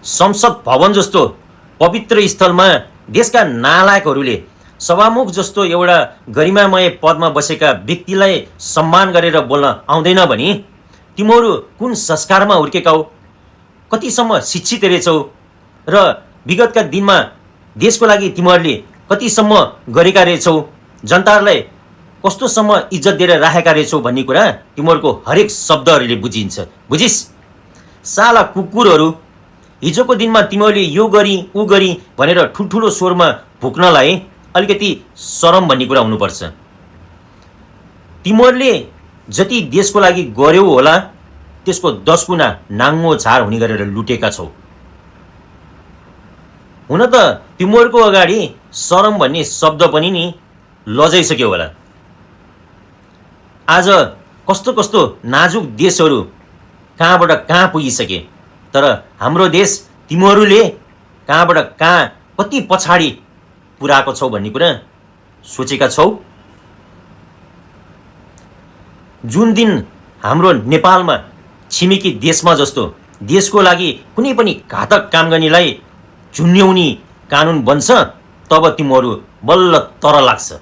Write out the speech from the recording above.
संसद भवन जस्तो पवित्र स्थलमा देशका नालायकहरूले सभामुख जस्तो एउटा गरिमामय पदमा बसेका व्यक्तिलाई सम्मान गरेर बोल्न आउँदैन भने तिमीहरू कुन संस्कारमा हुर्केका हो? कतिसम्म शिक्षित रहेछौ र विगतका दिनमा देशको लागि तिमीहरूले कतिसम्म गरेका रहेछौ, जनताहरूलाई कस्तोसम्म इज्जत दिएर राखेका रहेछौ भन्ने कुरा तिमीहरूको हरेक शब्दहरूले बुझिन्छ। बुझिस्? साला कुकुरहरू, हिजोको दिनमा तिमीहरूले यो गरी ऊ गरी भनेर ठुल्ठुलो स्वरमा भुक्नलाई अलिकति शरम भन्ने कुरा हुनुपर्छ। तिमीहरूले जति देशको लागि गर्यौ होला त्यसको 10 गुणा नाङ्गो झार हुने गरेर लुटेका छौ। हुन त तिमीहरूको अगाडि शरम भन्ने शब्द पनि नि लजाइसक्यो होला। आज कस्तो कस्तो नाजुक देशहरू कहाँबाट कहाँ पुगिसके, तर हाम्रो देश तिमीहरूले कहाँबाट कहाँ कति पछाडि पुर्याएको छौ भन्ने कुरा सोचेका छौ? जुन दिन हाम्रो नेपालमा छिमेकी देशमा जस्तो देशको लागि कुनै पनि घातक काम गर्नेलाई झुन्ड्याउने कानुन बन्छ तब तिमीहरू बल्ल तर लाग्छ।